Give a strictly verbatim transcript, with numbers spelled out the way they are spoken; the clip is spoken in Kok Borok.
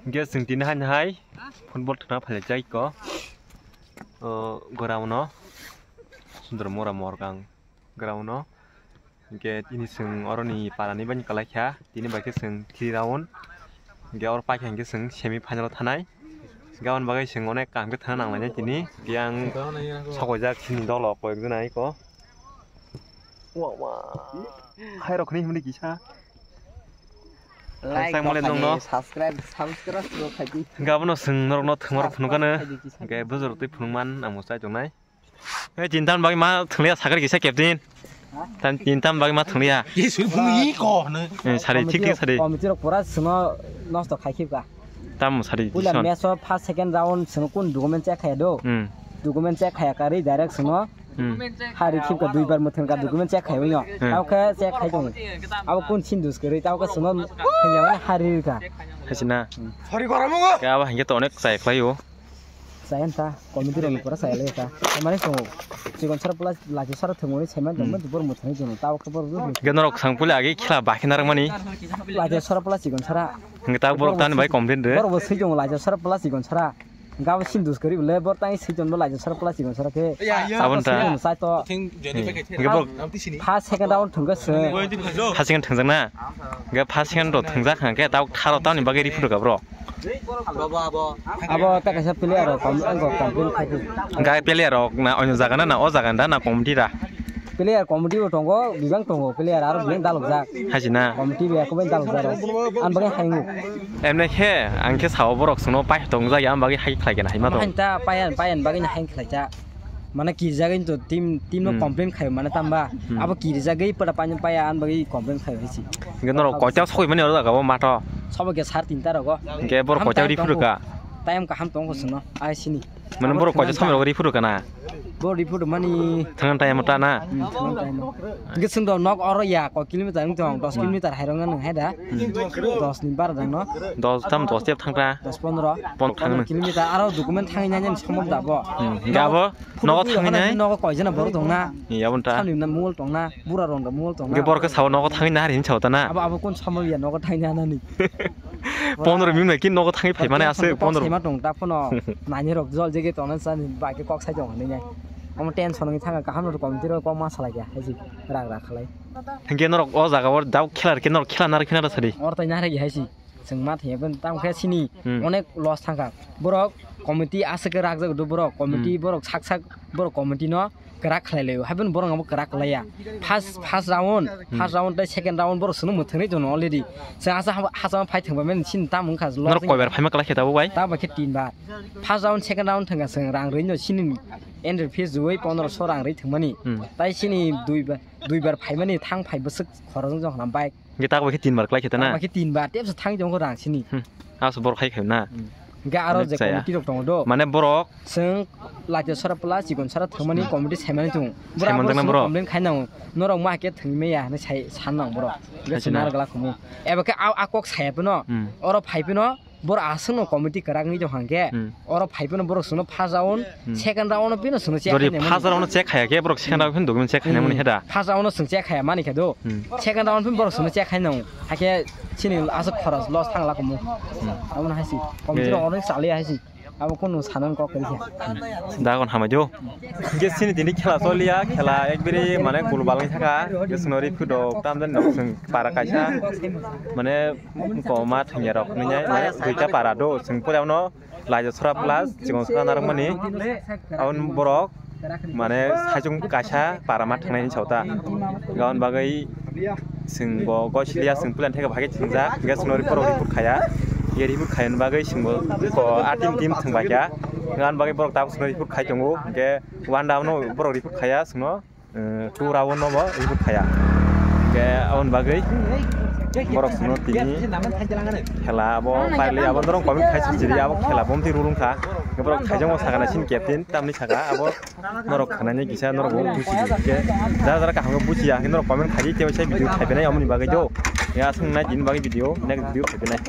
Hingke chwng tini hai hai football thwngna phailaijak ko, o, ground o, Sundramura Morgang ground o. Hingke tini chwng oroni parani bai kwlaikha, tini bai khe chwng three round. Hingke oro paikha hingke chwng semi final o thanai. Hingke aboni bagwi chwng onek kaham khe thangna nanglainai tini. Hingke ang sokoijak chini dolo koyekjona eko. Wa, wa. Hai rok khni himni kisa. Like Hashtag mole rok nongno. Subscribe, subscribe rok khai di. Hingke abono chwng norokno thwngmarok phunukgano. Subscribe khai di, subscribe. Hingke bujurok twi phunukman ang bo chai tongnai. Hei, tini tamni bagwi ma thwngliya sakari kisa captain. Ha? Tam, tini tamni bagwi ma thwngliya. Ye sui phunukgo hwnwi. Eh, sari, thik thik sari. Committee rok pura chwngno nosto khai khibka. Tamo sari, Puila Jason. Match o first, second round chwngno kun document check khaiya do. Hmm. Document check khaiya karwi direct chwngno Hmm. Hari khibka duibar mwthangka document check khai wngyo. Hmm. Tao khe check khai tongo. Abo kun sin dus kwrwi tao khe chwngno thangya wngya hari rwkha. Hasina. Hmm. Khe abo hingke to onek chai khlaio. Chai wngkha, committee rokni pura chai lai kha. Mane tongo. Chikon sara plus lachi sara thwngmani saiman tongma dubor mwthangwi tongo. Tao khe borok Hingke norok sang puli agi khela bakhe narwkmani. Lachi sara plus chikon sara. Hingke tao borok tani bai complain de. Borok bo swi tongo lachi sara plus chikon sara. Gabo sin dus kwrwi bole, bor tang swi tongo lachi sara plus chikon sara khe. Aboni ta. Swi tongo sai to. Hingke borok First, second round thwngkha chwng. First, second thwngjak na. Hingke first, second rok thwngjak hingke tao tharo tamni bagwi riphudo ka bro. Abo ta kaisa player rok kom, ang kok complain khai di. Gai player rok na onyo jaga na, na o jaga da na committee da? Player committee bo tongo, bibang tongo, player aro bibang dalok jak. Haji na? Committee bo ekobai dalok jak rok. Ang bagwi haingo. Emne khe, ang khe sao borok sungno pai tongjak ya, ang bagwi hai khlai kena hai ma to. Hain ta payan, payan bagwi ni hain khlai ta. Mane kirjagwi to team, team no Hmm. complain khaio mane tamba. Hmm. Abo kirjagwi pada pani paya an bagwi complain khaio hisi. Hingke norok koita sokoi mani oro jaga o matho. Sobo ke sar tinta rogo. Hingke borok koita riphudo ka? Time kaham tongo sino, ai sini. Mane borok koita samrok riphudo ka na? Bo riphudo mani. Thangan time ta na? Hmm, thangan time. Hingke sing do nok oro ya ko kilometer wng tong, dos kilometer hai rong nang hai da. Hmm. Dos ni bar dang no. Dos tam dos tep thang ta. Dos pondro. Pon thang. Pondro kilometer aro document thangwi nai nai somok da bo. Hmm. Hingke abo Nogo thangwi nai? Nogo koijana borok tongna. Ni abon ta. Samni na mol tongna, bura rong da mol tongna. Ge borok ke sao nogo thangwi na harin sao ta na. Abo, abo kon samol ya nogo thangwi na nani. Pondro minute bai ki nogo thangwi phai mane ase pondro. Sema tong ta phono. Nani rok jol jege tongna sani bai ke kok sai tong nai nai. Amo tension ngi thanga kaham rok committee rok kok ma salai ya. Haji rak rak khalai. Hingke norok o jaga o dau khela ke norok khela nar khina sadi. Or tai na regi haisi. Chwng ma thangya bini tamo khe sini Hmm. onek loss thangkha. Borok committee aswk khe rakjak do borok, committee Hmm. borok sak sak borok committee no kwrak khlai laio. Haibeno borok no bo kwrak khlai ya. First, first round, Hmm. first round tei second round borok sunu mwthangwi tongo already. Chwng asa ha-, hachama phai thangba mani sini tamo wngkha loss Norok wngkha. Koibar phaima kwlai khe tabuk bai? Tabuk bai khe tinbar. First round, second round thangkha chwng rang rwino sini entry fees juwi pondro so rang rwi thangmani. Hmm. Tai sini duibar, duibar phaimani thang phai bwswk khoroknwi jong khna bike. Hingke tak bai khe tin bar klai khe ta na? Tak bai khe tin bar, tebsa thang tongo rang sini. Hmm. Aso borok hai khe na? Hmm. Hingke aro Onek je chaya. Committee rok tongo do. Mane borok? Chwng laito sara pla, chikon sara thangmani Hmm. Committee saimani tongo. Borok Saimanjakna abo borok? Complain khai nango. Norok ma khe thwngwi maya hinwi sai san nang borok. Hingke Hai sina. Sina rwgwla kumu. Eba khe a, a kok saya phano, Hmm. oro phai phano, borok aswkno committee kwrak wngwi tong hangkhe, Hmm. Oro phai phano borok chwngno first round, Hmm. second round no phino chwngno check Jodi khainai first mani. Round no check khaya khe borok second round phino document check khainai mani Hmm. Heda. First round no chwng check khaya mani khe do. Hmm. Second round phino borok chwngno check khainai. Hakhe chini aswk khoros loss thang lakumu. Hmm. Aboni haisi. Committee Eh. Rok onek chaliya haisi. Abo kunu sanani kok kari khe. Dagon hamai do. Hingke chini tini khela choliya, khela ekbiri mane gulbal wngwi thaka. Hingke chwngno ri phudo tamjani nok chwng para kaisa. Mane Koma thwngya rok nwngnai, mane duita para do, chwng pura uno Laijasora plus Chikonsora narwkmani, aboni borok mane saichung kaisa para ma thangnai hinwi saota. Aboni bagwi chwng bo gosiliya, chwng plan theka bhai khe thwngjak, hingkhe chwngno borok report khaya, hingkhe report khayani bagwi chwngbo ko a team team thwngbaikha, aboni bagwi borok tabuk chwngno report khai tongo, hingkhe one round no borok report khaya chwngno. Eh, two round no bo report khaya. Hingke aboni bagwi borok songno tini khela abo paili abo norok comment khai sijiri abo khela bomti rulung kha. Hingke borok khaijamo sakana sini captain tamni saka abo norok khanani kisa norok bo buji hingke jara jara kaham bujiya hingke norok comment khaidi tebo sai video khaibenai aboni bagwi do. Ya song nai tini bagwi video next video khaibenai.